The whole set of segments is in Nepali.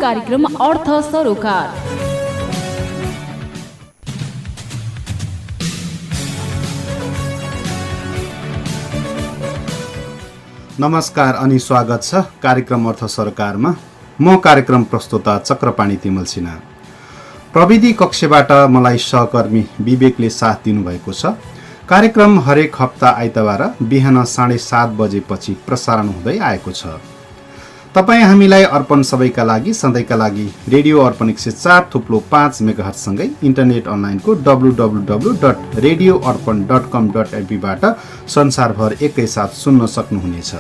कार्यक्रम अर्थ सरोकार। नमस्कार अनि स्वागत छ कार्यक्रम अर्थ सरकारमा। म कार्यक्रम प्रस्तोता चक्रपाणी तिमल सिन्हा। प्रविधि कक्षबाट मलाई सहकर्मी विवेकले साथ दिनुभएको छ। कार्यक्रम हरेक हप्ता आइतबार बिहान 7:30 बजेपछि प्रसारण हुँदै आएको छ। तपाईँ हामीलाई अर्पण सबैका लागि सधैँका लागि रेडियो अर्पण 104.5 मेगाहर्जसँगै इन्टरनेट अनलाइनको www.radioarpan.com.lp बाट संसारभर एकैसाथ सुन्न सक्नुहुनेछ।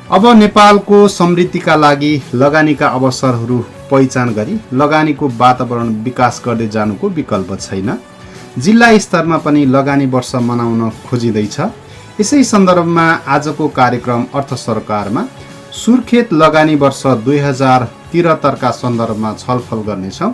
अब नेपालको समृद्धिका लागि लगानीका अवसरहरू पहिचान गरी लगानीको वातावरण विकास गर्दै जानुको विकल्प छैन। जिल्ला स्तरमा पनि लगानी वर्ष मनाउन खोजिँदैछ। यसै सन्दर्भमा आजको कार्यक्रम अर्थ सरकारमा सुर्खेत लगानी वर्ष 2073 का सन्दर्भमा छलफल गर्नेछौँ।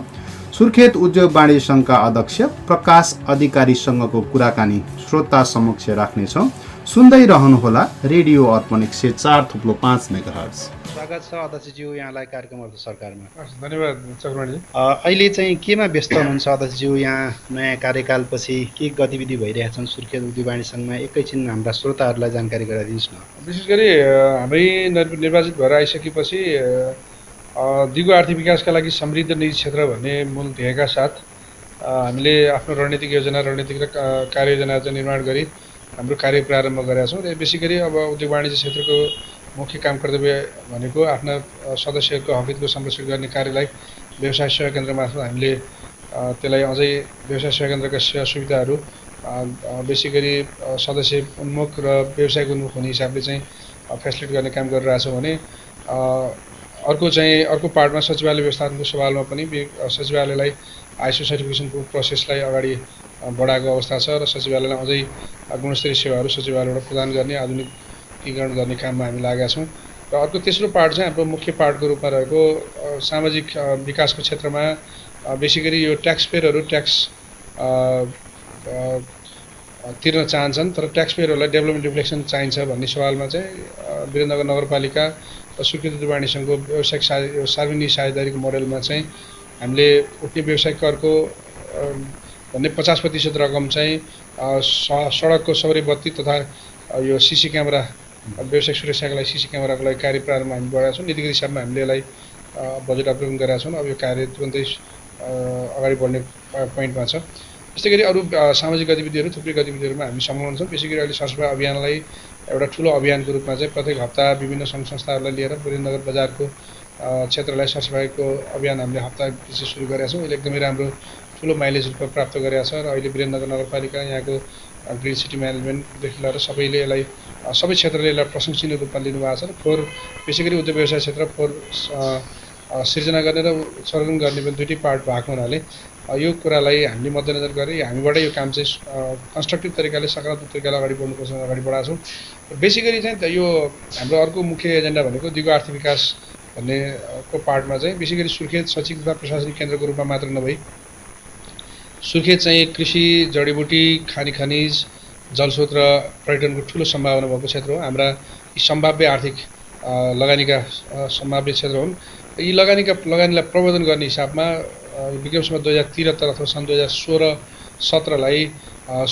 सुर्खेत उद्योग वाणिज्य सङ्घका अध्यक्ष प्रकाश अधिकारीसँगको कुराकानी श्रोता समक्ष राख्नेछौँ। सुन्दै रहनुहोला रेडियो अर्पण 104.5 मेगाहर्ज। स्वागत छ अध्यक्षज्यू यहाँलाई कार्यक्रम अर्थ सरकारमा। धन्यवाद चक्रमणि। अहिले चाहिँ केमा व्यस्त हुनुहुन्छ अध्यक्षज्यू? यहाँ नयाँ कार्यकालपछि के गतिविधि भइरहेका छन् सुर्खेत उद्योग वाणिज्य सङ्घमा? एकैछिन हाम्रा श्रोताहरूलाई जानकारी गराइदिनुहोस् न। विशेष गरी हामी निर्वाचित भएर आइसकेपछि दिगो आर्थिक विकासका लागि समृद्ध निजी क्षेत्र भन्ने मूल ध्येयका साथ हामीले आफ्नो रणनीतिक योजना रणनीतिक र कार्ययोजना चाहिँ निर्माण गरी हाम्रो कार्य प्रारम्भ गरेका छौँ। र विशेष गरी अब उद्योग वाणिज्य क्षेत्रको मुख्य काम कर्तव्य भनेको आफ्ना सदस्यहरूको हकहितको संरक्षण गर्ने कार्यलाई व्यवसाय सेवा केन्द्र मार्फत हामीले त्यसलाई अझै व्यवसाय सेवा केन्द्रका सेवा सुविधाहरू विशेष गरी सदस्य उन्मुख र व्यवसायिक उन्मुख हुने हिसाबले चाहिँ फेसिलिट गर्ने काम गरिरहेछौँ भने अर्को पार्टमा सचिवालय व्यवस्थापनको सवालमा पनि सचिवालयलाई आइसो सर्टिफिकेसनको प्रोसेसलाई अगाडि बढाएको अवस्था छ र सचिवालयलाई अझै गुणस्तरीय सेवाहरू सचिवालयबाट प्रदान गर्ने आधुनिकीकरण गर्ने काममा हामी लागेका छौँ। र अर्को तेस्रो पार्ट चाहिँ हाम्रो मुख्य पार्टको रूपमा रहेको सामाजिक विकासको क्षेत्रमा विशेष गरी यो ट्याक्स पेयरहरू ट्याक्स तिर्न चाहन्छन् तर ट्याक्स पेयरहरूलाई डेभलपमेन्ट रिफ्लेक्सन चाहिन्छ भन्ने सवालमा चाहिँ वीरेन्द्रनगर नगरपालिका र सुर्खेत उद्योग वाणिज्य सङ्घको व्यावसायिक सार्वजनिक साझेदारीको मोडेलमा चाहिँ हामीले उठ्ने व्यवसायिक करको भन्ने 50% रकम चाहिँ सडकको सौर्य बत्ती तथा यो सिसी क्यामेरा व्यावसायिक सुरक्षाको लागि सिसी क्यामेराको लागि कार्य प्रारम्भ हामी गरेका छौँ। नीतिगत हिसाबमा हामीले यसलाई बजेट अप्रुभ गरेका छौँ। अब यो कार्य तुरन्तै अगाडि बढ्ने पोइन्टमा छ। त्यस्तै गरी अरू सामाजिक गतिविधिहरू थुप्रै गतिविधिहरूमा हामी संलग्न छौँ। विशेष गरी अहिले सरसफाइ अभियानलाई एउटा ठुलो अभियानको रूपमा चाहिँ प्रत्येक हप्ता विभिन्न सङ्घ संस्थाहरूलाई लिएर वीरेन्द्रनगर बजारको क्षेत्रलाई सरसफाइको अभियान हामीले हप्ता पछि सुरु गरेका छौँ। यसले एकदमै राम्रो ठुलो माइलेज प्राप्त गरेका छ र अहिले वीरेन्द्रनगर नगरपालिका यहाँको ग्रिन सिटी म्यानेजमेन्टदेखि लिएर सबैले यसलाई सबै क्षेत्रले यसलाई प्रशंसनीय रूपमा लिनुभएको छ र विशेष गरी उद्योग व्यवसाय क्षेत्र सिर्जना गर्ने र उत्सर्जन गर्ने पनि दुईटै पार्ट भएको हुनाले यो कुरालाई हामीले मध्यनजर गरी हामीबाट यो काम चाहिँ कन्स्ट्रक्टिभ तरिकाले सकारात्मक तरिकाले अगाडि बढ्नुपर्छ अगाडि बढाएको छौँ। विशेष गरी चाहिँ यो हाम्रो अर्को मुख्य एजेन्डा भनेको दिगो आर्थिक विकास भन्नेको पार्टमा चाहिँ विशेष गरी सुर्खेत सचिव तथा प्रशासनिक केन्द्रको रूपमा मात्र नभई सुर्खेत चाहिँ कृषि जडीबुटी खानी खनिज जलस्रोत र पर्यटनको ठुलो सम्भावना भएको क्षेत्र हो। हाम्रा यी सम्भाव्य आर्थिक लगानीका सम्भाव्य क्षेत्र हुन्। यी लगानीलाई प्रबन्धन गर्ने हिसाबमा विक्रमसम्म 2073 अथवा सन् 2016-17लाई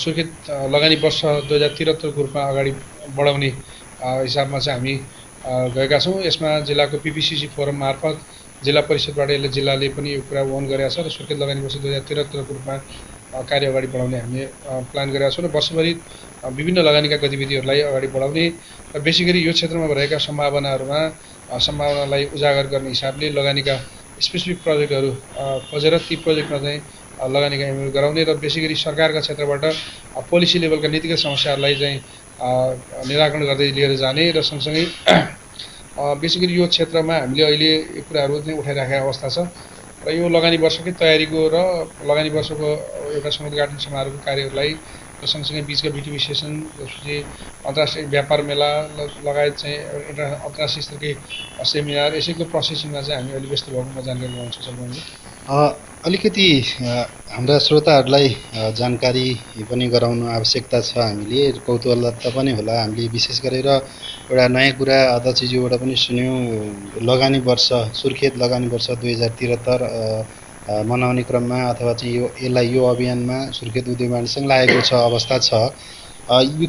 सुर्खेत लगानी वर्ष 2073 को रूपमा अगाडि बढाउने हिसाबमा चाहिँ हामी गएका छौँ। यसमा जिल्लाको पिपिसिसी फोरम मार्फत जिल्ला परिषदबाट यसले जिल्लाले पनि यो कुरा वहन गरेका छ र सुर्खेत लगानी वर्ष 2073 को रूपमा कार्य अगाडि बढाउने हामीले प्लान गरेका छौँ र वर्षभरि विभिन्न लगानीका गतिविधिहरूलाई अगाडि बढाउने र विशेष गरी यो क्षेत्रमा रहेका सम्भावनालाई उजागर गर्ने हिसाबले लगानीका स्पेसिफिक प्रोजेक्टहरू खोजेर ती प्रोजेक्टमा चाहिँ लगानीका इन्भल्भ गराउने र विशेष गरी सरकारका क्षेत्रबाट पोलिसी लेभलका नीतिगत समस्याहरूलाई चाहिँ निराकरण गर्दै लिएर जाने र सँगसँगै विशेष गरी यो क्षेत्रमा हामीले अहिले यो कुराहरू चाहिँ उठाइराखेका अवस्था छ र यो लगानी वर्षकै तयारीको र लगानी वर्षको एउटा समुद्घाटन समारोहको कार्यहरूलाई र सँगसँगै बिचका बिटिबी सेसन जसपछि अन्तर्राष्ट्रिय व्यापार मेला लगायत चाहिँ अन्तर्राष्ट्रिय स्तरकै सेमिनार यसैको प्रोसेसिङमा चाहिँ हामी अहिले व्यस्त भएको म जानकारी गराउँछु। अलिकति हाम्रा श्रोताहरूलाई जानकारी पनि गराउनु आवश्यकता छ। हामीले कौतूहलता पनि होला। हामीले विशेष गरेर एउटा नयाँ कुरा अध्यक्षज्यूबाट पनि सुन्यौँ, लगानी वर्ष सुर्खेत लगानी वर्ष 2073 मनाउने क्रममा अथवा चाहिँ यो अभियानमा सुर्खेत उद्योग वाणिज्य सङ्घ लागेको छ अवस्था छ। यो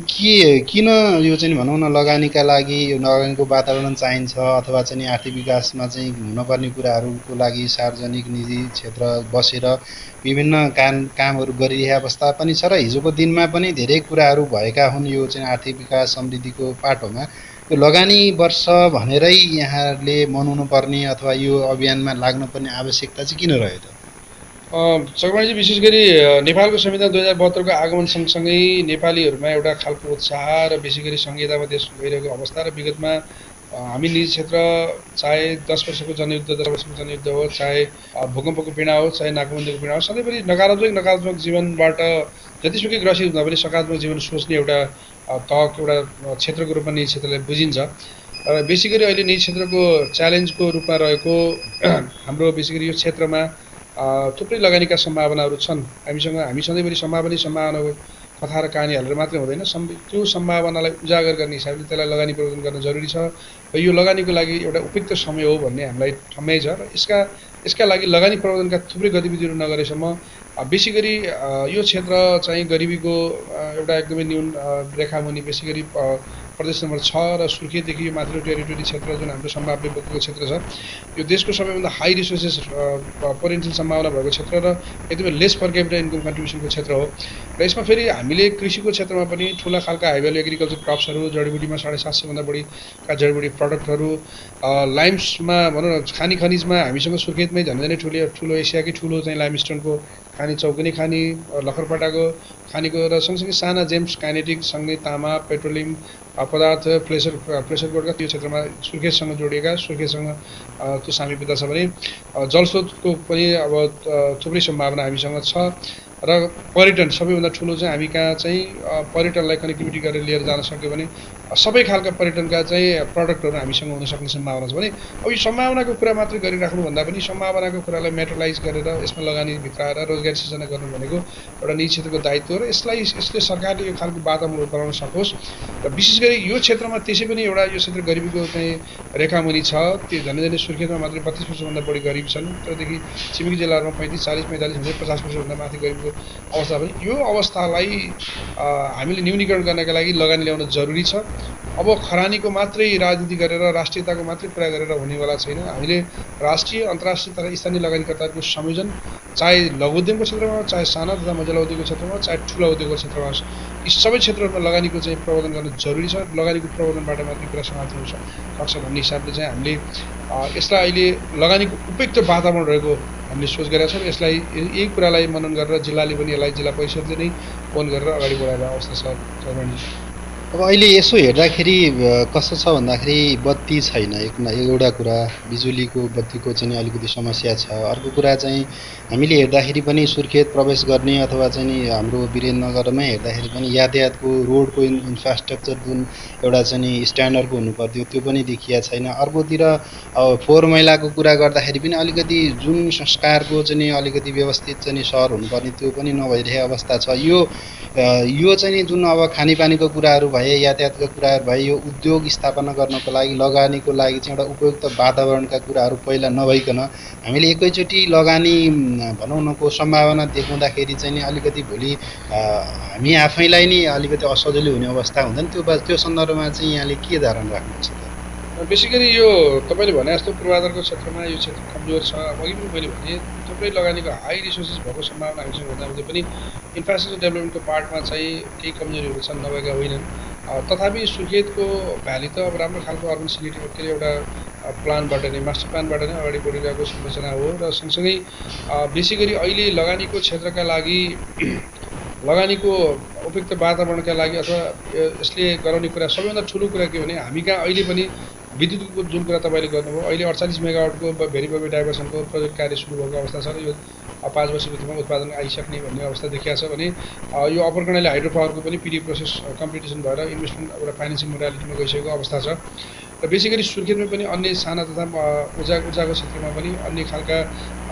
किन यो चाहिँ भनौँ न लगानीका लागि लगानीको वातावरण चाहिन्छ अथवा चाहिँ आर्थिक विकासमा चाहिँ हुनुपर्ने कुराहरूको लागि सार्वजनिक निजी क्षेत्र बसेर विभिन्न कामहरू गरिरहेको अवस्था पनि छ र हिजोको दिनमा पनि धेरै कुराहरू भएका हुन् यो चाहिँ आर्थिक विकास समृद्धिको पाटोमा। यो लगानी वर्ष भनेरै यहाँहरूले मनाउनु पर्ने अथवा यो अभियानमा लाग्नुपर्ने आवश्यकता चाहिँ किन रह्यो त? चक्रवाणीजी, विशेष गरी नेपालको संविधान 2072 को आगमन सँगसँगै नेपालीहरूमा एउटा खालको उत्साह र विशेष गरी संहितामा देश गइरहेको अवस्था र विगतमा हामी निजी क्षेत्र चाहे 10 वर्षको जनयुद्ध 10 वर्षको जनयुद्ध हो, चाहे भूकम्पको पीडा हो, चाहे नाकाबन्दीको पीडा हो, सधैँभरि नकारात्मक जीवनबाट जतिसुकै ग्रसित हुँदा पनि सकारात्मक जीवन सोच्ने एउटा तहको एउटा क्षेत्रको रूपमा निजी क्षेत्रलाई बुझिन्छ। र विशेष गरी अहिले निजी क्षेत्रको च्यालेन्जको रूपमा रहेको हाम्रो विशेष गरी यो क्षेत्रमा थुप्रै लगानीका सम्भावनाहरू छन्। हामी सधैँभरि सम्भावनाको कथा र कहानी हालेर मात्रै हुँदैन, त्यो सम्भावनालाई उजागर गर्ने हिसाबले त्यसलाई लगानी प्रबन्धन गर्न जरुरी छ र यो लगानीको लागि एउटा उपयुक्त समय हो भन्ने हामीलाई ठम्मै छ। र यसका लागि लगानी प्रबन्धनका थुप्रै गतिविधिहरू नगरेसम्म विशेष गरी यो क्षेत्र चाहिँ गरिबीको एउटा एकदमै न्यून रेखामुनि विशेष गरी प्रदेश नम्बर 6 र सुर्खेतदेखि यो माथिल्लो टेरिटोरी क्षेत्र जुन हाम्रो सम्भाव्य बोकेको क्षेत्र छ, यो देशको सबैभन्दा हाई रिसोर्सेस पोटेन्सियल सम्भावना भएको क्षेत्र र एकदमै लेस पर क्यापिटा इन्कम कन्ट्रिब्युसनको क्षेत्र हो। र यसमा फेरि हामीले कृषिको क्षेत्रमा पनि ठुला खालका हाई भ्यालु एग्रिकल्चर क्रप्सहरू, जडीबुटीमा 750 भन्दा बढीका जडीबुटी प्रडक्टहरू, लाइम्समा भनौँ न खानी खनिजमा हामीसँग सुर्खेतमै झन्डै ठुलो एसियाकै ठुलो चाहिँ लाइमस्टोनको खानी, चौकनी खानी, लखरपाटाको खानीको र सँगसँगै साना जेम्स काइनेटिक सँगै तामा, पेट्रोलियम पदार्थ, प्रेसर कोडका त्यो क्षेत्रमा सुर्खेतसँग जोडिएका, सुर्खेतसँग त्यो सामिप्यता छ भने जलस्रोतको पनि अब थुप्रै सम्भावना हामीसँग छ। र पर्यटन सबैभन्दा ठुलो चाहिँ हामी कहाँ चाहिँ पर्यटनलाई कनेक्टिभिटी गरेर लिएर जान सक्यो भने सबै खालका पर्यटनका चाहिँ प्रडक्टहरू हामीसँग हुन सक्ने सम्भावना छ। भने अब यो सम्भावनाको कुरा मात्रै गरिराख्नु भन्दा पनि सम्भावनाको कुरालाई मेटरलाइज गरेर यसमा लगानी भित्राएर रोजगारी सृजना गर्नु भनेको एउटा निजी क्षेत्रको दायित्व र यसले सरकारले यो खालको वातावरण बनाउन सकोस्। र विशेष गरी यो क्षेत्रमा त्यसै पनि एउटा यो क्षेत्र गरिबीको चाहिँ रेखामुनि छ। त्यो झन्डै सुर्खेतमा मात्रै 32% बढी गरिब छन्, त्योदेखि छिमेकी जिल्लाहरूमा 35, 40, 45 हुँदै 50% माथि गरिबको अवस्था पनि। यो अवस्थालाई हामीले न्यूनीकरण गर्नका लागि लगानी ल्याउन जरुरी छ। अब खरानीको मात्रै राजनीति गरेर राष्ट्रियताको मात्रै कुरा गरेर हुनेवाला छैन। हामीले राष्ट्रिय, अन्तर्राष्ट्रिय तथा स्थानीय लगानीकर्ताहरूको संयोजन चाहे लघु उद्यमको क्षेत्रमा होस्, चाहे साना तथा मझौला उद्योगको क्षेत्रमा होस्, चाहे ठुला उद्योगको क्षेत्रमा होस्, यी सबै क्षेत्रहरूमा लगानीको चाहिँ प्रबन्धन गर्न जरुरी छ। लगानीको प्रबन्धनबाट मात्रै कुरा समाप्त हुन सक्छ भन्ने हिसाबले चाहिँ हामीले यसलाई अहिले लगानीको उपयुक्त वातावरण रहेको हामीले सोच गरेका छौँ। यसलाई यही कुरालाई मनन गरेर जिल्लाले पनि यसलाई जिल्ला परिषदले नै फोन गरेर अगाडि बढाएर अवस्था छ। अब अहिले यसो हेर्दाखेरि कस्तो छ भन्दाखेरि बत्ती छैन, एउटा कुरा बिजुलीको बत्तीको चाहिँ अलिकति समस्या छ। अर्को कुरा चाहिँ हामीले हेर्दाखेरि पनि सुर्खेत प्रवेश गर्ने अथवा चाहिँ हाम्रो वीरेन्द्रनगरमै हेर्दाखेरि पनि यातायातको रोडको इन्फ्रास्ट्रक्चर जुन एउटा चाहिँ स्ट्यान्डर्डको हुनुपर्थ्यो त्यो पनि देखिया छैन। अर्कोतिर फोहोर मैलाको कुरा गर्दाखेरि पनि अलिकति जुन संस्कारको चाहिँ अलिकति व्यवस्थित चाहिँ सहर हुनुपर्ने त्यो पनि नभइरहेको अवस्था छ। यो चाहिँ जुन अब खानेपानीको कुराहरू भए, यातायातका कुराहरू भए, यो उद्योग स्थापना गर्नको लागि लगानीको लागि चाहिँ एउटा उपयुक्त वातावरणका कुराहरू पहिला नभइकन हामीले एकैचोटि लगानी भनौँ न को सम्भावना देखाउँदाखेरि चाहिँ नि अलिकति भोलि हामी आफैलाई नै अलिकति असजिलो हुने अवस्था हुँदैन। त्यो सन्दर्भमा चाहिँ यहाँले के धारणा राख्नुहुन्छ त? विशेष गरी यो तपाईँले भने जस्तो पूर्वाधारको क्षेत्रमा यो क्षेत्र कमजोर छ। अघि पनि मैले भने थुप्रै लगानीको हाई रिसोर्सेस भएको सम्भावना हामीसँग हुँदाहुँदै पनि इन्फ्रास्ट्रक्चर डेभलपमेन्टको पार्टमा चाहिँ केही कमजोरीहरू छन्, नभएका होइनन्। तथापि सुर्खेतको भ्याली त अब राम्रो खालको अर्बन सिटी के अरे एउटा प्लानबाट नै, मास्टर प्लानबाट नै अगाडि बढिरहेको संरचना हो। र सँगसँगै विशेष गरी अहिले लगानीको क्षेत्रका लागि लगानीको उपयुक्त वातावरणका लागि अथवा यसले गराउने कुरा सबैभन्दा ठुलो कुरा के हो भने हामी कहाँ अहिले पनि विद्युतको जुन कुरा तपाईँले गर्नुभयो, अहिले 48 मेगावाटको भेरी बबे डाइभर्सनको प्रोजेक्ट कार्य सुरु भएको अवस्था छ र यो 5 वर्षभित्रमा उत्पादन आइसक्ने भन्ने अवस्था देखिया छ भने यो अप्पर कर्णाली हाइड्रो पावरको पनि पिडी प्रोसेस कम्पिटिसन भएर इन्भेस्टमेन्ट एउटा फाइनेन्सिङ मोडालिटीमा गइसकेको अवस्था छ। र विशेष गरी सुर्खेतमा पनि अन्य साना तथा ऊर्जाको क्षेत्रमा पनि अन्य खालका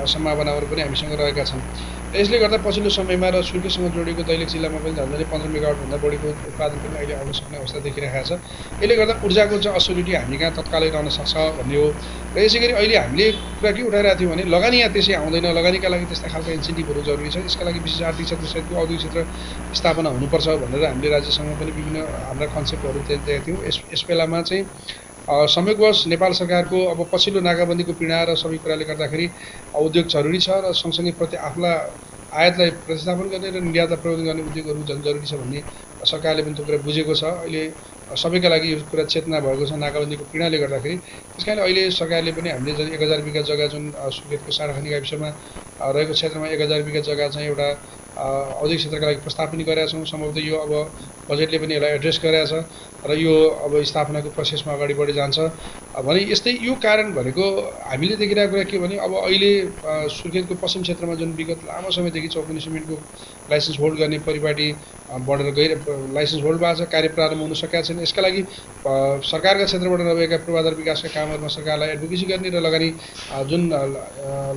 सम्भावनाहरू पनि हामीसँग रहेका छन्। र यसले गर्दा पछिल्लो समयमा र सुर्खेतसँग जोडिएको दैलेख जिल्लामा पनि झन्डै 15 मेगावाटभन्दा बढीको उत्पादन पनि अहिले आउन सक्ने अवस्था देखिरहेको छ। यसले गर्दा ऊर्जाको चाहिँ असुलिटी हामी कहाँ तत्कालै रहन सक्छ भन्ने हो। र यसै गरी अहिले हामीले कुरा के उठाइरहेको थियौँ भने लगानी यहाँ त्यसै आउँदैन, लगानीका लागि त्यस्ता खालका इन्सेन्टिभहरू जरुरी छ। यसका लागि विशेष आर्थिक क्षेत्र सहितको औद्योगिक क्षेत्र स्थापना हुनुपर्छ भनेर हामीले राज्यसँग पनि विभिन्न हाम्रा कन्सेप्टहरू दिएका थियौँ। यस बेलामा चाहिँ संयोगवश नेपाल सरकारको अब पछिल्लो नाकाबन्दीको पीडा र सबै कुराले गर्दाखेरि उद्योग जरुरी छ र सँगसँगै आफूलाई आयातलाई प्रतिस्थापन गर्ने र निर्यातलाई प्रबन्धन गर्ने उद्योगहरू झन् जरुरी छ भन्ने सरकारले पनि त्यो कुरा बुझेको छ। अहिले सबैका लागि यो कुरा चेतना भएको छ नाकाबन्दीको पीडाले गर्दाखेरि। त्यस कारण अहिले सरकारले पनि हामीले जुन 1000 बिघा जग्गा जुन सुर्खेतको साराखनी गाविसमा रहेको क्षेत्रमा 1000 बिघा जग्गा चाहिँ एउटा औद्योगिक क्षेत्रका लागि प्रस्ताव पनि गरेका छौँ। सम्भवतः यो अब बजेटले पनि यसलाई एड्रेस गरेका छ र यो अब स्थापनाको प्रोसेसमा अगाडि बढी जान्छ भने यस्तै यो कारण भनेको हामीले देखिरहेको कुरा के भने अब अहिले सुर्खेतको पश्चिम क्षेत्रमा जुन विगत लामो समयदेखि चौपनी सिमेन्टको लाइसेन्स होल्ड गर्ने परिपाटी बढेर लाइसेन्स होल्ड भएको छ, कार्य प्रारम्भ हुन सकेका छैन। यसका लागि सरकारका क्षेत्रबाट नभएका पूर्वाधार विकासका कामहरूमा सरकारलाई एडभोकेसी गर्ने र जुन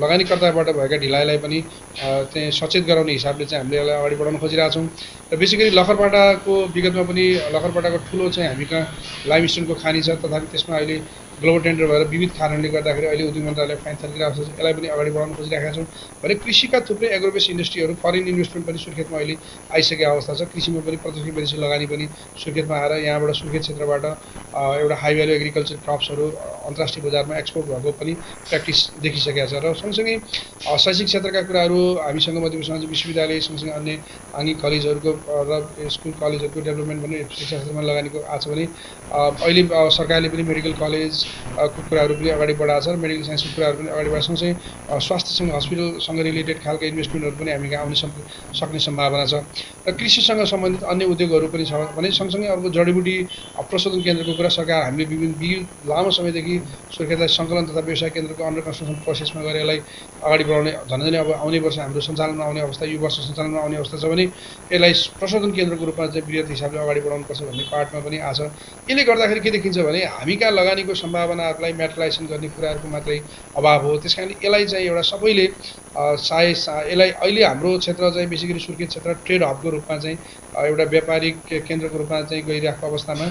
लगानीकर्ताबाट भएका ढिलाइलाई पनि चाहिँ सचेत गराउने हिसाबले चाहिँ हामीले यसलाई अगाडि बढाउन खोजिरहेका छौँ। र विशेष गरी लखरपाटाको विगतमा पनि लखरपाटाको ठुलो चाहिँ हामी कहाँ लाइमस्टोनको खानी छ, तथापि त्यसमा अहिले ग्लोबल टेन्डर भएर विविध कारणले गर्दाखेरि अहिले उद्योग मन्त्रालय फाइन थर्किरहेको छ। यसलाई पनि अगाडि बढाउन खोजिरहेका छौँ भने कृषिका थुप्रै एग्रोबेस इन्डस्ट्रीहरू फरेन इन्भेस्टमेन्ट पनि सुर्खेतमा अहिले आइसकेको अवस्था छ। कृषिमा पनि प्रत्यक्ष विदेशी लगानी पनि सुर्खेतमा आएर यहाँबाट सुर्खेत क्षेत्रबाट एउटा हाई भ्यालु एग्रिकल्चर क्रप्सहरू अन्तर्राष्ट्रिय बजारमा एक्सपोर्ट भएको पनि प्र्याक्टिस देखिसकेको छ। र सँगसँगै शैक्षिक क्षेत्रका कुराहरू हामीसँग मध्यप्रदेश विश्वविद्यालय सँगसँगै अन्य आङ्गिक कलेजहरूको र स्कुल कलेजहरूको डेभलपमेन्ट पनि शिक्षा क्षेत्रमा लगानीको आएको छ भने अहिले सरकारले पनि मेडिकल कलेज को कुराहरू पनि अगाडि बढाएको छ र मेडिकल साइन्सको कुराहरू पनि अगाडि बढाएको सँगसँगै स्वास्थ्यसँग हस्पिटलसँग रिलेटेड खालको इन्भेस्टमेन्टहरू पनि हामी कहाँ आउन सक्ने सम्भावना छ। र कृषिसँग सम्बन्धित अन्य उद्योगहरू पनि छ भने सँगसँगै अर्को जडीबुटी प्रशोधन केन्द्रको कुरा सरकार हामीले विभिन्न लामो समयदेखि सुर्खेतलाई सङ्कलन तथा व्यवसाय केन्द्रको अन्डर कन्स्ट्रक्सन प्रोसेसमा गरेर यसलाई अगाडि बढाउने झन्डै अब आउने वर्ष हाम्रो सञ्चालनमा आउने अवस्था, यो वर्ष सञ्चालनमा आउने अवस्था छ भने यसलाई प्रशोधन केन्द्रको रूपमा चाहिँ वृहत हिसाबले अगाडि बढाउनुपर्छ भन्ने पार्टमा पनि आछ। यसले गर्दाखेरि के देखिन्छ भने हामी कहाँ लगानीको सम्भावनाहरूलाई म्याटलाइजेसन गर्ने कुराहरूको मात्रै अभाव हो। त्यस कारण यसलाई चाहिँ एउटा सबैले यसलाई अहिले हाम्रो क्षेत्र चाहिँ विशेष गरी सुर्खेत क्षेत्र ट्रेड हबको रूपमा चाहिँ एउटा व्यापारिक केन्द्रको रूपमा चाहिँ गइरहेको अवस्थामा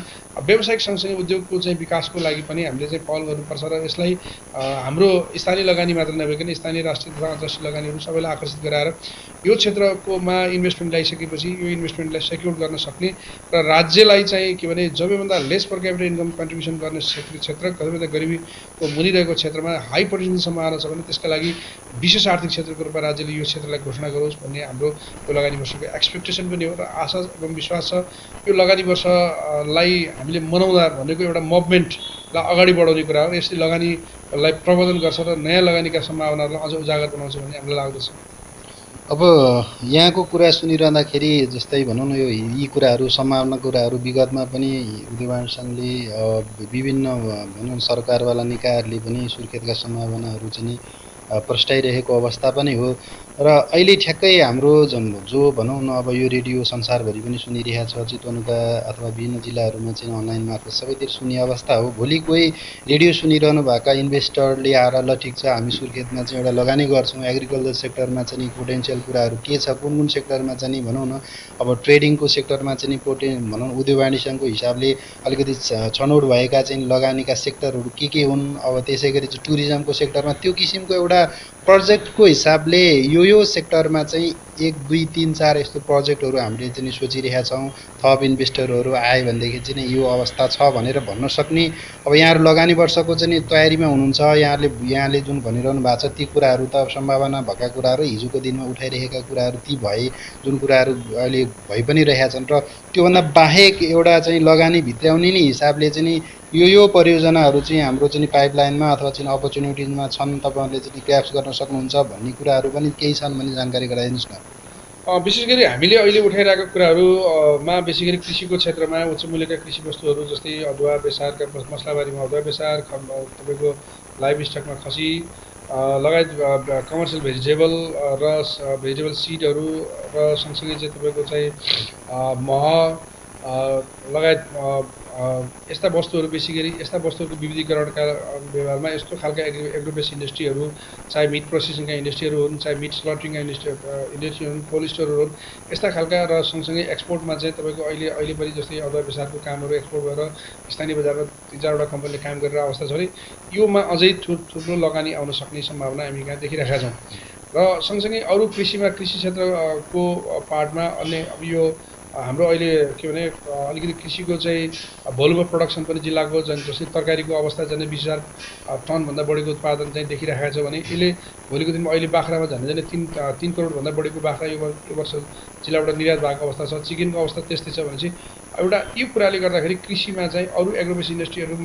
व्यावसायिक सँगसँगै उद्योगको चाहिँ विकासको लागि पनि हामीले चाहिँ पहल गर्नुपर्छ र यसलाई हाम्रो स्थानीय लगानी मात्र नभइकन स्थानीय राष्ट्रिय तथा अन्तर्राष्ट्रिय लगानीहरू सबैलाई आकर्षित गराएर यो क्षेत्रकोमा इन्भेस्टमेन्ट ल्याइसकेपछि यो इन्भेस्टमेन्टलाई सेक्युर गर्न सक्ने र राज्यलाई चाहिँ के भने सबैभन्दा लेस पर क्यापिटल इन्कम कन्ट्रिब्युसन गर्ने क्षेत्र कतिपय गरिबीको मुनि रहेको क्षेत्रमा हाई पोटेन्सियल सम्भावना छ भने त्यसका लागि विशेष आर्थिक क्षेत्रको रूपमा राज्यले यो क्षेत्रलाई घोषणा गरोस् भन्ने हाम्रो यो लगानी वर्षको एक्सपेक्टेसन पनि हो र आशा एवं विश्वास छ। यो लगानी वर्षलाई हामीले मनाउँदा भनेको एउटा मुभमेन्टलाई अगाडि बढाउने कुरा हो। यसले लगानीलाई प्रबन्धन गर्छ र नयाँ लगानीका सम्भावनाहरूलाई अझ उजागर बनाउँछ भन्ने हामीलाई लाग्दछ। अब यहाँको कुरा सुनिरहँदाखेरि जस्तै भनौँ न यी कुराहरू सम्भावना कुराहरू विगतमा पनि उद्योग सङ्घले विभिन्न भनौँ सरकारवाला निकायहरूले पनि सुर्खेतका सम्भावनाहरू चाहिँ प्रस्ताइरहेको अवस्था पनि हो र अहिले ठ्याक्कै हाम्रो जो भनौँ न अब यो रेडियो संसारभरि पनि सुनिरहेको छ, चितवनका अथवा विभिन्न जिल्लाहरूमा चाहिँ अनलाइन मार्फत सबैतिर सुन्ने अवस्था हो। भोलि कोही रेडियो सुनिरहनु भएका इन्भेस्टरले आएर ल ठिक छ हामी सुर्खेतमा चाहिँ एउटा लगानी गर्छौँ, एग्रिकल्चर सेक्टरमा चाहिँ पोटेन्सियल कुराहरू के छ, कुन सेक्टरमा चाहिँ भनौँ न अब ट्रेडिङको सेक्टरमा चाहिँ भनौँ उद्योग वाणिज्य सङ्घको हिसाबले अलिकति छनौट भएका चाहिँ लगानीका सेक्टरहरू के हुन्। अब त्यसै गरी चाहिँ टुरिज्मको सेक्टरमा त्यो किसिमको एउटा प्रोजेक्टको हिसाबले यो सेक्टरमा चाहिँ 1, 2, 3, 4 यस्तो प्रोजेक्टहरू हामीले चाहिँ सोचिरहेका छौँ। थप इन्भेस्टरहरू आए भनेदेखि चाहिँ यो अवस्था छ भनेर भन्न सक्ने अब यहाँहरू लगानी वर्षको चाहिँ तयारीमा हुनुहुन्छ। यहाँले जुन भनिरहनु भएको छ ती कुराहरू त सम्भावना भएका कुराहरू हिजोको दिनमा उठाइरहेका कुराहरू ती भए जुन कुराहरू अहिले भइ पनि रहेका छन् र त्योभन्दा बाहेक एउटा चाहिँ लगानी भित्राउने नै हिसाबले चाहिँ यो परियोजनाहरू चाहिँ हाम्रो चाहिँ पाइपलाइनमा अथवा चाहिँ अपर्च्युनिटिजमा छन्, तपाईँहरूले चाहिँ क्याप्स गर्न सक्नुहुन्छ भन्ने कुराहरू पनि केही छन् भने जानकारी गराइदिनुहोस् न। विशेष गरी हामीले अहिले उठाइरहेका कुराहरूमा विशेष गरी कृषिको क्षेत्रमा उच्च मूल्यका कृषि वस्तुहरू जस्तै अदुवा बेसारका मसलाबारीमा अदुवा बेसार, तपाईँको लाइभ स्टकमा खसी लगायत कमर्सियल भेजिटेबल र भेजिटेबल सिडहरू र सँगसँगै चाहिँ तपाईँको चाहिँ मह लगायत यस्ता वस्तुहरू बेसी गरी यस्ता वस्तुहरूको विविधीकरणका व्यवहारमा यस्तो खालका एग्रो बेस इन्डस्ट्रीहरू चाहे मिट प्रोसेसिङका इन्डस्ट्रीहरू हुन् चाहे मिट स्लटरिङका इन्डस्ट्री हुन् कोल्ड स्टोरहरू हुन् यस्ता खालका र सँगसँगै एक्सपोर्टमा चाहिँ तपाईँको अहिले पनि जस्तै अदुवा बेसारको कामहरू एक्सपोर्ट भएर स्थानीय बजारमा 3-4वटा कम्पनीले काम गरेर अवस्था छ भने योमा अझै थुप्रो लगानी आउन सक्ने सम्भावना हामी कहाँ देखिरहेका छौँ र सँगसँगै अरू कृषि क्षेत्रको पार्टमा अन्य अब यो हाम्रो अहिले के भने अलिकति कृषिको चाहिँ भोल्युम अफ प्रोडक्सन पनि जिल्लाको जस्तै तरकारीको अवस्था झन् 20,000 टनभन्दा बढीको उत्पादन चाहिँ देखिरहेको छ भने यसले भोलिको दिनमा अहिले बाख्रामा झन् 3 करोडभन्दा बढीको बाख्रा यो वर्ष जिल्लाबाट निर्यात भएको अवस्था छ चिकनको अवस्था त्यस्तै छ भनेपछि एउटा यो कुराले गर्दाखेरि कृषिमा चाहिँ अरू एग्रोबेस इन्डस्ट्रीहरू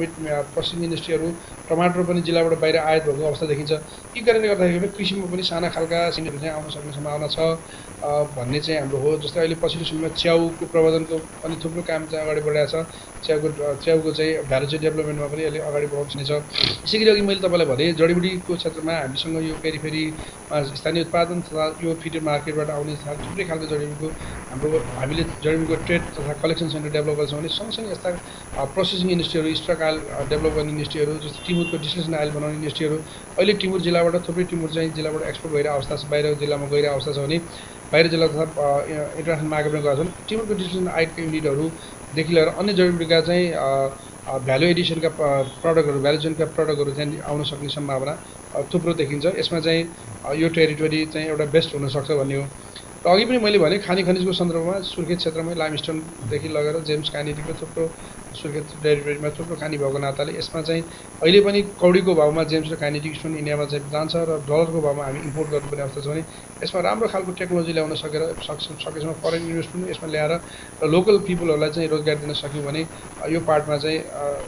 प्रोसेसिङ इन्डस्ट्रीहरू टमाटर पनि जिल्लाबाट बाहिर आयात भएको अवस्था देखिन्छ यी कारणले गर्दाखेरि कृषिमा पनि साना खालका सिन्डहरू चाहिँ आउन सक्ने सम्भावना छ भन्ने चाहिँ हाम्रो हो जस्तै अहिले पछिल्लो समयमा च्याउको प्रबन्धनको पनि थुप्रो काम चाहिँ अगाडि बढिरहेको छ च्याउको चाहिँ भ्यालु चेन डेभलपमेन्टमा पनि अहिले अगाडि बढाउने छ यसै गरी अघि मैले तपाईँलाई भने जडीबुटीको क्षेत्रमा हामीसँग यो पेरिफेरीमा स्थानीय उत्पादन तथा यो फिडेड मार्केटबाट आउने थुप्रै खालको जडीबुटीको हामीले जडीबुटीको ट्रेड तथा कलेक्सन सेन्टर डेभलप गर्छौँ भने सँगसँगै यस्ता प्रोसेसिङ इन्डस्ट्रीहरू स्टक आयल डेभलप गर्ने इन्डस्ट्रीहरू जस्तो टिमुरको डिस्टिलेसन आयल बनाउने इन्डस्ट्रीहरू अहिले टिमुर जिल्लाबाट थुप्रै टिमुर चाहिँ जिल्लाबाट एक्सपोर्ट भइरहेको अवस्था छ बाहिर जिल्लामा गइरहेको अवस्था छ भने बाहिर जिल्ला तथा इन्टरनेसनल मार्केटमा गएको छन् टिमुरको डिस्टिलेसन आयलको युनिटहरूदेखि लिएर अन्य जडीबुटीका चाहिँ भ्यालु एडिसनका प्रडक्टहरू भ्यालु चेनका प्रडक्टहरू चाहिँ आउन सक्ने सम्भावना थुप्रो देखिन्छ यसमा चाहिँ यो टेरिटोरी चाहिँ एउटा बेस्ट हुनसक्छ भन्ने हो र अघि पनि मैले भने खानी खनिजको सन्दर्भमा सुर्खेत क्षेत्रमै लाइमस्टोनदेखि लगेर जेम्स कानीदेखि थुप्रो सुर्खेत टेरिटोरीमा थुप्रो खानी भएको नाताले यसमा चाहिँ अहिले पनि कौडीको भावमा जेम्स र कानीटिक स्टोन इन्डियामा चाहिँ जान्छ र डलरको भावमा हामी इम्पोर्ट गर्नुपर्ने अवस्था छ भने यसमा राम्रो खालको टेक्नोलोजी ल्याउन सकेसम्म फरेन इन्भेस्टमेन्ट यसमा ल्याएर र लोकल पिपलहरूलाई चाहिँ रोजगार दिन सक्यौँ भने यो पार्टमा चाहिँ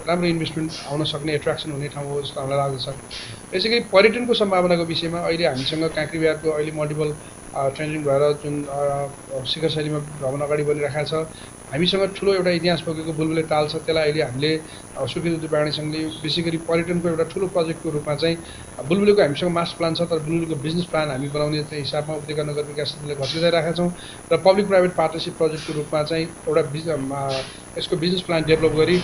राम्रो इन्भेस्टमेन्ट आउन सक्ने एट्र्याक्सन हुने ठाउँ हो जस्तो हामीलाई लाग्दछ यसै गरी पर्यटनको सम्भावनाको विषयमा अहिले हामीसँग काँक्रीबिहारको अहिले मल्टिपल ट्रेन्डिङ भएर जुन शिखर शैलीमा भ्रमण अगाडि बढिरहेको छ हामीसँग ठुलो एउटा इतिहास बोकेको बुलबुले ताल छ त्यसलाई अहिले हामीले सुर्खेत उद्योग वाणिज्य सङ्घले विशेष गरी पर्यटनको एउटा ठुलो प्रोजेक्टको रूपमा चाहिँ बुलबुलेको हामीसँग मास्टर प्लान छ तर बुलबुलेको बिजनेस प्लान हामी बनाउने हिसाबमा उद्योग नगर विकास समितिले घोषित छौँ र पब्लिक प्राइभेट पार्टनरसिप प्रोजेक्टको रूपमा चाहिँ एउटा यसको बिजनेस प्लान डेभलप गरी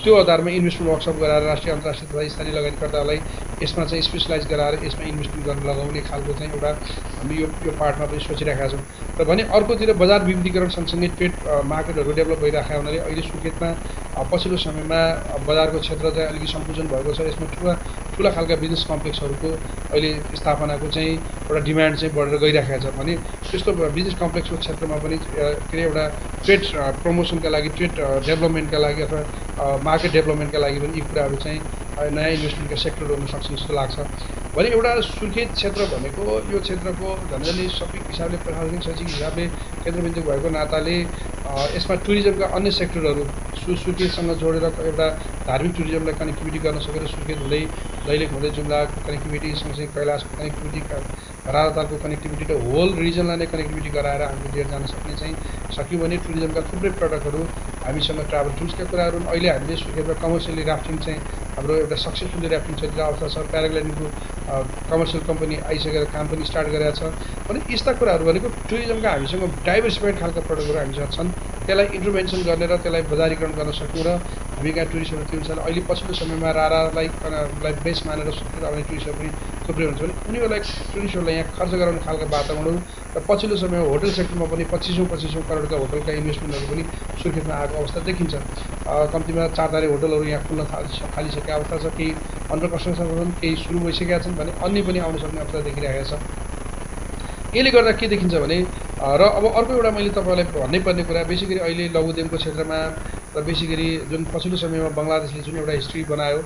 त्यो आधारमा इन्भेस्टमेन्ट वर्कसप गराएर राष्ट्रिय अन्तर्राष्ट्रिय तथा स्थानीय लगानीकर्तालाई यसमा चाहिँ स्पेसलाइज गराएर यसमा इन्भेस्टमेन्ट गर्न लगाउने खालको चाहिँ एउटा हामी यो पार्टमा पनि सोचिरहेका छौँ र भने अर्कोतिर बजार विविधीकरण सँगसँगै ट्रेड मार्केटहरू डेभलप भइरहेका हुनाले अहिले सुर्खेतमा पछिल्लो समयमा बजारको क्षेत्र चाहिँ अलिकति सङ्कुचन भएको छ यसमा ठुला खालका बिजनेस कम्प्लेक्सहरूको अहिले स्थापनाको चाहिँ एउटा डिमान्ड चाहिँ बढेर गइरहेको छ भने त्यस्तो बिजनेस कम्प्लेक्सको क्षेत्रमा पनि के अरे एउटा ट्रेड प्रमोसनका लागि ट्रेड डेभलपमेन्टका लागि अथवा मार्केट डेभलपमेन्टका लागि पनि यी कुराहरू चाहिँ नयाँ इन्भेस्टमेन्टका सेक्टरहरू हुन सक्छ जस्तो लाग्छ भने एउटा सुर्खेत क्षेत्र भनेको यो क्षेत्रको झन्झनै सबै हिसाबले प्रशासनिक शैक्षिक हिसाबले केन्द्रबिन्दु भएको नाताले यसमा टुरिज्मका अन्य सेक्टरहरू सुर्खेतसँग जोडेर एउटा धार्मिक टुरिज्मलाई कनेक्टिभिटी गर्न सकेर सुर्खेत हुँदै दैलेख हुँदै जुम्लाको कनेक्टिभिटी सँगसँगै कैलाशको कनेक्टिभिटी राजातालको कनेक्टिभिटी र होल रिजनलाई नै कनेक्टिभिटी गराएर हामीले लिएर जान सक्ने चाहिँ सक्यौँ भने टुरिज्मका थुप्रै प्रडक्टहरू हामीसँग ट्राभल टुल्सका कुराहरू अहिले हामीले सुर्खेतमा कमर्सियली राफ्टिङ चाहिँ हाम्रो एउटा सक्सेसफुली राफ्टिङ चलिरहेको अवस्था छ प्याराग्लाइडिङको कमर्सियल कम्पनी आइसकेर काम पनि स्टार्ट गरेको छ भने यस्ता कुराहरू भनेको टुरिज्मका हामीसँग डाइभर्सिफाइड खालका प्रडक्टहरू हामीसँग छन् त्यसलाई इन्टरभेन्सन गर्ने र त्यसलाई बजारीकरण गर्न सक्यौँ र हामी कहाँ टुरिस्टहरू त्यो अनुसार अहिले पछिल्लो समयमा रारालाई बेस मानेर सुर्खेत आउने टुरिस्टहरू पनि थुप्रै हुन्छ भने उनीहरूलाई टुरिस्टहरूलाई यहाँ खर्च गराउने खालका वातावरणहरू र पछिल्लो समयमा होटल सेक्टरमा पनि 2500 करोडका होटलका इन्भेस्टमेन्टहरू पनि सुर्खेतमा आएको अवस्था देखिन्छ कम्तीमा 4 तारे होटलहरू यहाँ खुल्न थालिसकेका अवस्था छ केही अन्डर कन्स्ट्रक्सन छन् केही सुरु भइसकेका छन् भने अन्य पनि आउन सक्ने अवस्था देखिरहेको छ यसले गर्दा के देखिन्छ भने र अब अर्को एउटा मैले तपाईँलाई भन्नै पर्ने कुरा बेसी गरी अहिले लघु उद्यमको क्षेत्रमा र बेसी गरी जुन पछिल्लो समयमा बङ्गलादेशले जुन एउटा हिस्ट्री बनायो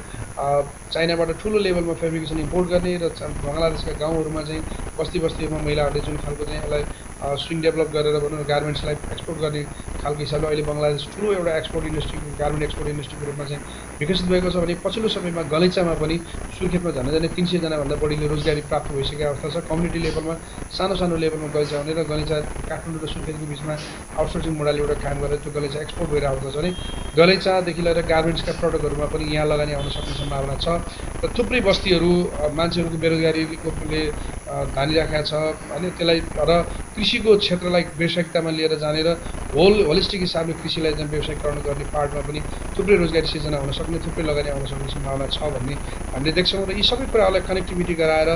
चाइनाबाट ठुलो लेभलमा फेब्रिकेसन इम्पोर्ट गर्ने र बङ्गलादेशका गाउँहरूमा चाहिँ बस्तीमा महिलाहरूले जुन खालको चाहिँ यसलाई स्विङ डेभलप गरेर भनौँ न गार्मेन्ट्सलाई एक्सपोर्ट गर्ने खालको हिसाबले अहिले बङ्गलादेश ठुलो एउटा एक्सपोर्ट इन्डस्ट्री गार्मेन्ट एक्सपोर्ट इन्डस्ट्रीको रूपमा चाहिँ विकसित भएको छ भने पछिल्लो समयमा गलैँचामा पनि सुर्खेतमा झन्डै 300जनाभन्दा बढीले रोजगारी प्राप्त भइसकेको अवस्था छ कम्युनिटी लेभलमा सानो लेभलमा गलैँचा हुने र गलैँचा काठमाडौँ र सुर्खेतको बिचमा आउटसोर्सिङ मोडलले एउटा काम गरेर त्यो गलैँचा एक्सपोर्ट भइरहेको अवस्था छ भने गलैँचादेखि लिएर गार्मेन्ट्सका प्रडक्टहरूमा पनि यहाँ लगानी आउन सक्ने सम्भावना छ र थुप्रै बस्तीहरू मान्छेहरूको बेरोजगारीले धानिराखेको छ अनि त्यसलाई र कृषिको क्षेत्रलाई व्यावसायिकतामा लिएर जाने र होलिस्टिक हिसाबले कृषिलाई चाहिँ व्यावसायिकरण गर्ने पार्टमा पनि थुप्रै रोजगारी सिर्जना हुन सक्ने थुप्रै लगानी आउन सक्ने सम्भावना छ भन्ने हामीले देख्छौँ र यी सबै कुराहरूलाई कनेक्टिभिटी गराएर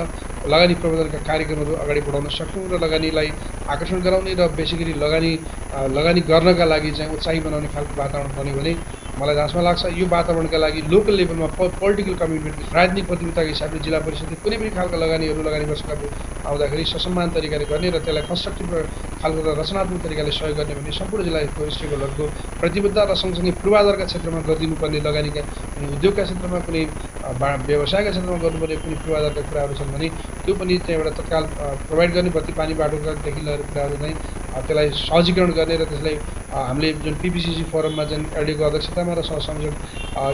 लगानी प्रबन्धनका कार्यक्रमहरू अगाडि बढाउन सक्यौँ र लगानीलाई आकर्षण गराउने र बेसिकली लगानी गर्नका लागि चाहिँ उत्साही बनाउने खालको वातावरण बन्यो भने मलाई जहाँसम्म लाग्छ यो वातावरणका लागि लोकल लेभलमा पोलिटिकल कमिटमेन्ट राजनीतिक प्रतिबद्धताको हिसाबले जिल्ला परिषदले कुनै पनि खालका लगानी वर्षका आउँदाखेरि ससम्मान तरिकाले गर्ने र त्यसलाई कन्स्ट्रक्टिभ खालको र रचनात्मक तरिकाले सहयोग गर्ने भन्ने सम्पूर्ण जिल्लाको स्टेकहोल्डरको प्रतिबद्धता र सँगसँगै पूर्वाधारका क्षेत्रमा गरिदिनुपर्ने लगानीका उद्योगका क्षेत्रमा कुनै व्यवसायका क्षेत्रमा गर्नुपर्ने कुनै पूर्वाधारका कुराहरू छन् भने त्यो पनि चाहिँ एउटा तत्काल प्रोभाइड गर्ने बत्ती पानी बाटोकादेखि लिएर कुराहरू चाहिँ त्यसलाई सहजीकरण गर्ने र त्यसलाई हामीले जुन पिपिसिसी फोरममा जुन एलडीको अध्यक्षतामा र सहसंयोजक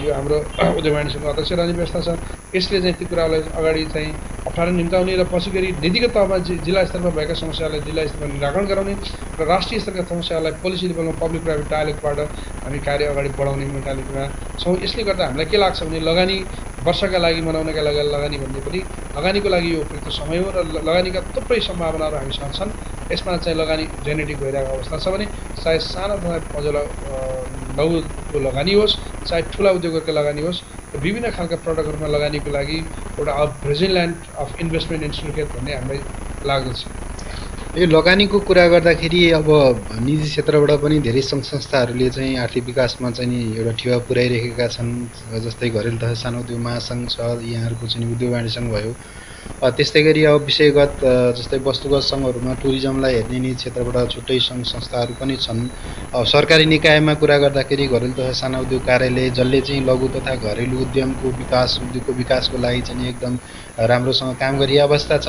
यो हाम्रो उद्योग वाणिज्य सङ्घको अध्यक्ष रहने व्यवस्था छ यसले चाहिँ ती कुरालाई अगाडि चाहिँ अप्ठ्यारो निम्ताउने र पछि गरी नीतिगत तहमा जिल्ला स्तरमा भएका समस्यालाई जिल्ला स्तरमा निराकरण गराउने र राष्ट्रिय स्तरका समस्यालाई पोलिसी लेभलमा पब्लिक प्राइभेट डायलगबाट हामी कार्य अगाडि बढाउने मेन्टालिटीमा छौँ। यसले गर्दा हामीलाई के लाग्छ भने लगानी वर्षका लागि मनाउनका लागि लगानी भन्ने पनि लगानीको लागि यो उपयुक्त समय हो र लगानीका थुप्रै सम्भावनाहरू हामीसँग छन्। यसमा चाहिँ लगानी जेनेटिक भइरहेको अवस्था छ भने चाहे सानो तथा मझौला लघुको लगानी होस् चाहे ठुला उद्योगहरूको लगानी होस् विभिन्न खालका प्रडक्टहरूमा लगानीको लागि एउटा Brazil land of investment institute भन्ने हामीलाई लाग्दछ। यो लगानीको कुरा गर्दाखेरि अब निजी क्षेत्रबाट पनि धेरै सङ्घ संस्थाहरूले चाहिँ आर्थिक विकासमा चाहिँ नि एउटा टेवा पुर्याइरहेका छन्। जस्तै घरेलु तथा सानो उद्योग महासङ्घ छ, यहाँहरूको चाहिँ उद्योग वाणिज्य सङ्घ भयो। त्यस्तै गरी अब विषयगत जस्तै वस्तुगत सङ्घहरूमा टुरिज्मलाई हेर्ने निजी क्षेत्रबाट छुट्टै सङ्घ संस्थाहरू पनि छन्। सरकारी निकायमा कुरा गर्दाखेरि घरेलु तथा साना उद्योग कार्यालय जसले चाहिँ लघु तथा घरेलु उद्यमको विकास उद्योगको विकासको लागि चाहिँ एकदम राम्रोसँग काम गरिएको अवस्था छ।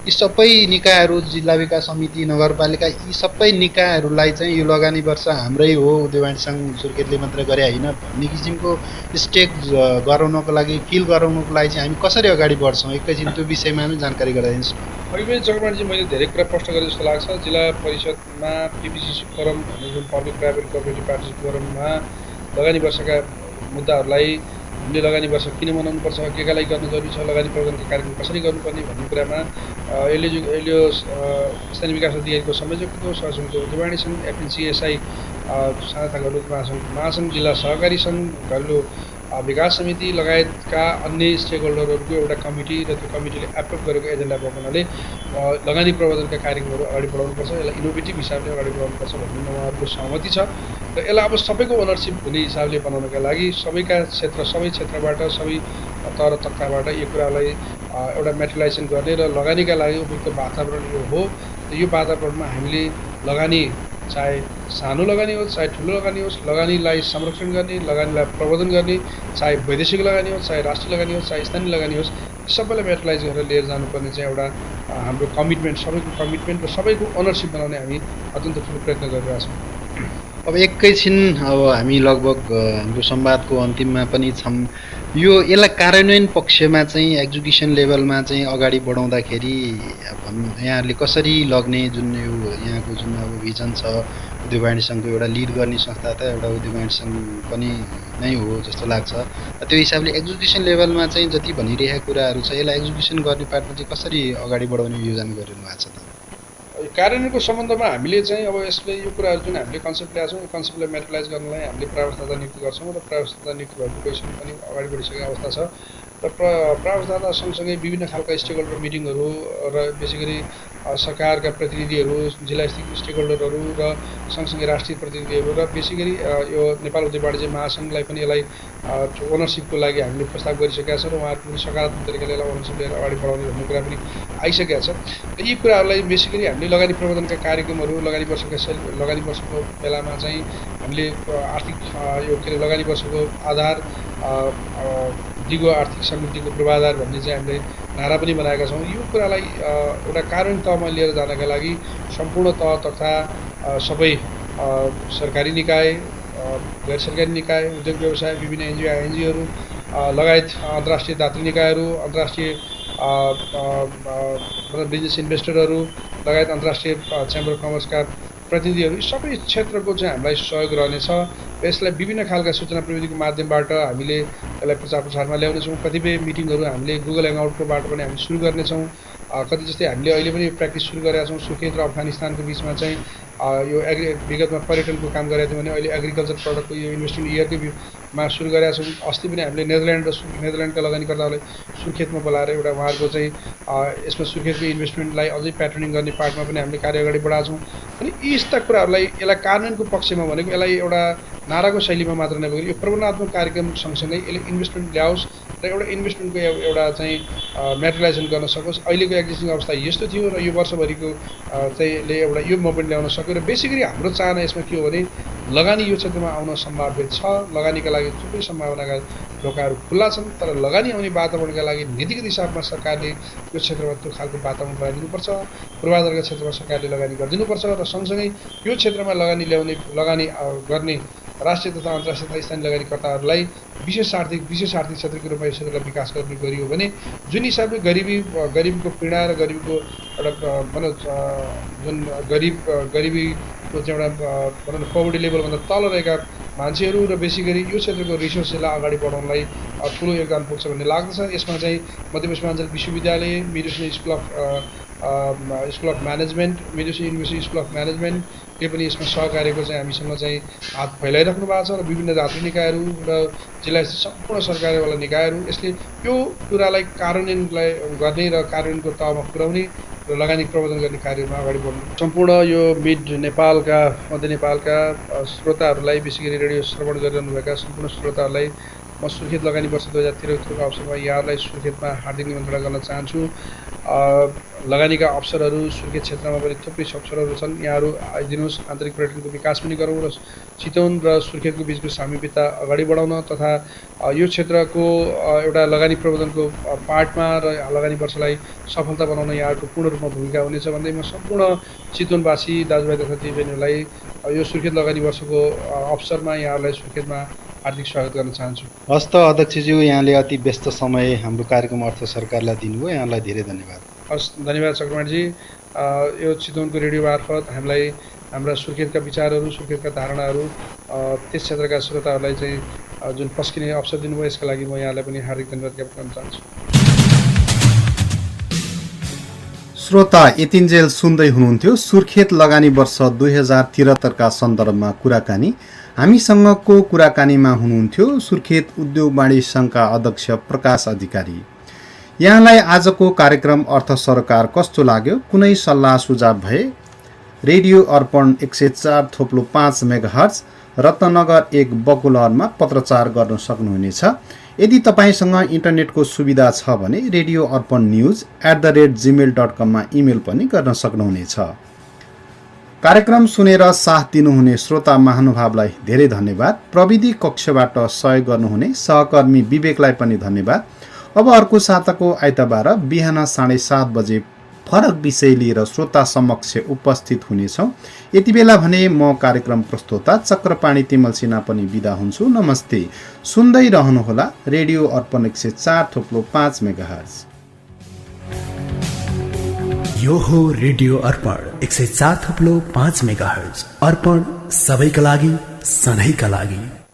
यी सबै निकायहरू जिल्ला विकास समिति नगरपालिका यी सबै निकायहरूलाई चाहिँ यो लगानी वर्ष हाम्रै हो उद्योग वाणिज्य सङ्घ सुर्खेतले मात्र गरे होइन भन्ने किसिमको स्टेक गराउनको लागि फिल गराउनको लागि चाहिँ हामी कसरी अगाडि बढ्छौँ एकैछिन त्यो विषयमा पनि जानकारी गराइदिनुहोस्। अघि पनि चक्रमाणजी मैले धेरै कुरा प्रश्न गरेँ जस्तो लाग्छ। जिल्ला परिषदमा पिपिसिसी फोरम भन्ने जुन पब्लिक प्राइभेट कोअपरेटिभ पार्टनरसिप फोरममा लगानी वर्षका मुद्दाहरूलाई हामीले लगानी वर्ष किन मनाउनुपर्छ, केका लागि गर्नु जरुरी छ, लगानी प्रबन्धनका कार्यक्रम कसरी गर्नुपर्ने भन्ने कुरामा एलडिओ स्थानीय विकास अधिकारीको संयोजकको सहसमिति उद्योग वाणिज्य सङ्घ एफएनसिएसआई साना तथा घरेलु महासङ्घ जिल्ला सहकारी सङ्घ घरेलु विकास समिति लगायतका अन्य स्टेक होल्डरहरूको एउटा कमिटी र त्यो कमिटीले एप्रुभ गरेको एजेन्डा भएको हुनाले लगानी प्रबन्धनका कार्यक्रमहरू अगाडि बढाउनुपर्छ, यसलाई इनोभेटिभ हिसाबले अगाडि बढाउनुपर्छ भन्ने उहाँहरूको सहमति छ र यसलाई अब सबैको ओनरसिप हुने हिसाबले बनाउनका लागि सबै क्षेत्रबाट सबै तह र तबकाबाट यो कुरालाई एउटा मेटेरियलाइजेसन गर्ने र लगानीका लागि उपयुक्त वातावरण यो हो। यो वातावरणमा हामीले लगानी चाहे सानो लगानी होस् चाहे ठुलो लगानी होस्, लगानीलाई संरक्षण गर्ने, लगानीलाई प्रबन्धन गर्ने, चाहे वैदेशिक लगानी होस् चाहे राष्ट्रिय लगानी होस् चाहे स्थानीय लगानी होस्, सबैलाई मेटलाइज गरेर लिएर जानुपर्ने चाहिँ एउटा हाम्रो कमिटमेन्ट, सबैको कमिटमेन्ट र सबैको ओनरसिप बनाउने हामी अत्यन्त ठुलो प्रयत्न गरिरहेका छौँ। अब एकैछिन अब हामी लगभग हाम्रो संवादको अन्तिममा पनि छौँ। यसलाई कार्यान्वयन पक्षमा चाहिँ एजुकेसन लेभलमा चाहिँ अगाडि बढाउँदाखेरि यहाँहरूले कसरी लग्ने जुन यो यहाँको जुन अब भिजन छ उद्योग वाणिज्य सङ्घको एउटा लिड गर्ने संस्था त एउटा उद्योग वाणिज्य सङ्घ पनि नै हो जस्तो लाग्छ। त्यो हिसाबले एजुकेसन लेभलमा चाहिँ जति भनिरहेका कुराहरू छ यसलाई एजुकेसन गर्ने पार्टमा चाहिँ कसरी अगाडि बढाउने योजना गरिनु भएको छ त? कार्यान्वयनको सम्बन्धमा हामीले चाहिँ अब यसले यो कुराहरू जुन हामीले कन्सेप्ट ल्याएको छौँ यो कन्सेप्टलाई मेटलाइज गर्नलाई हामीले प्रावधाता नियुक्त गर्छौँ र प्रावधाता नियुक्त भएको क्वेसन पनि अगाडि बढिसकेको अवस्था छ र प्रावधाता सँगसँगै विभिन्न खालका स्टेक होल्डर मिटिङहरू र बेसी गरी सरकारका प्रतिनिधिहरू, जिल्ला स्टेक होल्डरहरू र सँगसँगै राष्ट्रिय प्रतिनिधिहरू र बेसी गरी यो नेपाल उद्योग वाणिज्य महासङ्घलाई पनि यसलाई ओनरसिपको लागि हामीले प्रस्ताव गरिसकेका छौँ र उहाँहरूको पनि सकारात्मक तरिकाले यसलाई ओनरसिप लिएर अगाडि बढाउने भन्ने कुरा पनि आइसकेका छ। र यी कुराहरूलाई बेसी गरी हामीले लगानी प्रबन्धनका कार्यक्रमहरू लगानी वर्षको बेलामा चाहिँ हामीले आर्थिक यो के अरे लगानी वर्षको आधार दिगो आर्थिक समृद्धिको पूर्वाधार भन्ने चाहिँ हामीले नारा पनि बनाएका छौँ। यो कुरालाई एउटा कार्यान्वयन तहमा लिएर जानका लागि सम्पूर्ण तह तथा सबै सरकारी निकाय, गैर सरकारी निकाय, उद्योग व्यवसाय, विभिन्न एनजिओहरू लगायत अन्तर्राष्ट्रिय दात्री निकायहरू, अन्तर्राष्ट्रिय बिजनेस इन्भेस्टरहरू लगायत अन्तर्राष्ट्रिय चेम्बर अफ कमर्सका प्रतिनिधिहरू सबै क्षेत्रको चाहिँ हामीलाई सहयोग रहनेछ। यसलाई विभिन्न खालका सूचना प्रविधिको माध्यमबाट हामीले यसलाई प्रचार प्रसारमा ल्याउनेछौँ। कतिपय मिटिङहरू हामीले गुगल ह्याङआउटकोबाट पनि हामी सुरु गर्नेछौँ कति जस्तै हामीले अहिले पनि प्र्याक्टिस सुरु गरेका छौँ सुर्खेत र अफगानिस्तानको बिचमा चाहिँ यो विगतमा पर्यटनको काम गरेका थियौँ भने अहिले एग्रिकल्चर प्रडक्टको यो इन्भेस्टमेन्ट इयरकोमा सुरु गरेका छौँ। अस्ति पनि हामीले नेदरल्यान्डका लगानीकर्ताहरूलाई सुर्खेतमा बोलाएर एउटा उहाँहरूको चाहिँ यसमा सुर्खेतको इन्भेस्टमेन्टलाई अझै प्याटर्निङ गर्ने पार्टमा पनि हामीले कार्य अगाडि बढाएको छौँ। अनि यी यस्ता कुराहरूलाई यसलाई कार्यान्वयनको पक्षमा भनेको यसलाई एउटा नाराको शैलीमा मात्र नभएर यो प्रबन्धात्मक कार्यक्रम सँगसँगै यसले इन्भेस्टमेन्ट ल्याओस् र एउटा इन्भेस्टमेन्टको एउटा चाहिँ मेटेरियलाइजेसन गर्न सकोस्। अहिलेको एक्जिस्टिङ अवस्था यस्तो थियो र यो वर्षभरिको चाहिँले एउटा यो मुभमेन्ट ल्याउन सक्यो र बेसी गरी हाम्रो चाहना यसमा के हो भने लगानी यो क्षेत्रमा आउन सम्भाव्य छ। लगानीका लागि थुप्रै सम्भावनाका ढोकाहरू खुल्ला छन्, तर लगानी आउने वातावरणका लागि नीतिगत हिसाबमा सरकारले यो क्षेत्रमा त्यो खालको वातावरण बनाइदिनुपर्छ। पूर्वाधारका क्षेत्रमा सरकारले लगानी गरिदिनुपर्छ र सँगसँगै यो क्षेत्रमा लगानी गर्ने राष्ट्रिय तथा अन्तर्राष्ट्रिय तथा स्थानीय लगानीकर्ताहरूलाई विशेष आर्थिक क्षेत्रको रूपमा यो क्षेत्रलाई विकास गर्ने गरियो भने जुन हिसाबले गरिबीको पीडा र गरिबीको एउटा भनौँ जुन गरिबीको चाहिँ एउटा भनौँ न पोभर्टी लेभलभन्दा तल रहेका मान्छेहरू र बेसी गरी यो क्षेत्रको रिसोर्सलाई अगाडि बढाउनलाई ठुलो योगदान पुग्छ भन्ने लाग्दछ। यसमा चाहिँ मध्यपश्चिमाञ्चल विश्वविद्यालय, मिडुसी स्कुल अफ म्यानेजमेन्ट, मिडुसी युनिभर्सिटी स्कुल अफ म्यानेजमेन्टले पनि यसमा सहकार्यको चाहिँ हामीसँग चाहिँ हात फैलाइराख्नु भएको छ र विभिन्न जातीय निकायहरू र जिल्ला सम्पूर्ण सरकारवाला निकायहरू यसले यो कुरालाई कार्यान्वयनलाई गर्ने र कार्यान्वयनको तहमा पुर्याउने र लगानी प्रबन्धन गर्ने कार्यमा अगाडि बढ्नु। सम्पूर्ण यो मिड नेपालका मध्य नेपालका श्रोताहरूलाई विशेष गरी रेडियो श्रवण गरिरहनुभएका सम्पूर्ण श्रोताहरूलाई म सुर्खेत लगानी वर्ष 2073को अवसरमा यहाँहरूलाई सुर्खेतमा हार्दिक निमन्त्रणा गर्न चाहन्छु। लगानीका अवसरहरू सुर्खेत क्षेत्रमा पनि थुप्रै अवसरहरू छन्, यहाँहरू आइदिनुहोस्। आन्तरिक पर्यटनको विकास पनि गरौँ र चितवन र सुर्खेतको बिचको सामिप्यता अगाडि बढाउन तथा यो क्षेत्रको एउटा लगानी प्रबन्धनको पार्टमा र लगानी वर्षलाई सफलता बनाउन यहाँहरूको पूर्ण रूपमा भूमिका हुनेछ भन्दै म सम्पूर्ण चितवनवासी दाजुभाइ तथा दिदीबहिनीहरूलाई यो सुर्खेत लगानी वर्षको अवसरमा यहाँहरूलाई सुर्खेतमा हार्दिक स्वागत गर्न चाहन्छु। हस्त अध्यक्षज्यू, यहाँले अति व्यस्त समय हाम्रो कार्यक्रम अर्थ सरकारलाई दिनुभयो, यहाँलाई धेरै धन्यवाद। हस्, धन्यवाद चक्रमाणजी। यो चितवनको रेडियो मार्फत हामीलाई हाम्रा सुर्खेतका विचारहरू, सुर्खेतका धारणाहरू त्यस क्षेत्रका श्रोताहरूलाई चाहिँ जुन पस्किने अवसर दिनुभयो यसका लागि म यहाँलाई पनि हार्दिक धन्यवाद ज्ञापन गर्न चाहन्छु। श्रोता यतिन्जेल सुन्दै हुनुहुन्थ्यो सुर्खेत लगानी वर्ष 2073का सन्दर्भमा कुराकानी। हामीसँगको कुराकानीमा हुनुहुन्थ्यो सुर्खेत उद्योग वाणिज्य सङ्घका अध्यक्ष प्रकाश अधिकारी। यहाँलाई आजको कार्यक्रम अर्थ सरकार कस्तो लाग्यो? कुनै सल्लाह सुझाव भए रेडियो अर्पण 104.5 मेगाहर्ज रत्नगर 1 बकुलहरमा पत्रचार गर्न सक्नुहुनेछ। यदि तपाईसँग इन्टरनेटको सुविधा छ भने रेडियो अर्पण न्युज @gmail.com मा इमेल पनि गर्न सक्नुहुनेछ। कार्यक्रम सुनेर साथ दिनुहुने श्रोता महानुभावलाई धेरै धन्यवाद। प्रविधि कक्षबाट सहयोग गर्नुहुने सहकर्मी विवेकलाई पनि धन्यवाद। अब अर्को साताको आइतबार बिहान 7:30 बजे फरक विषय लिएर श्रोता समक्ष उपस्थित हुनेछौँ। यति बेला भने म कार्यक्रम प्रस्तोता चक्रपाणी तिमल सिन्हा पनि बिदा हुन्छु। नमस्ते। सुन्दै रहनुहोला रेडियो अर्पण 104.5 मेगाहर्ज। यो हो रेडियो अर्पण 104.5 मेगाहर्ज। अर्पण सबैका लागि, सधैँका लागि।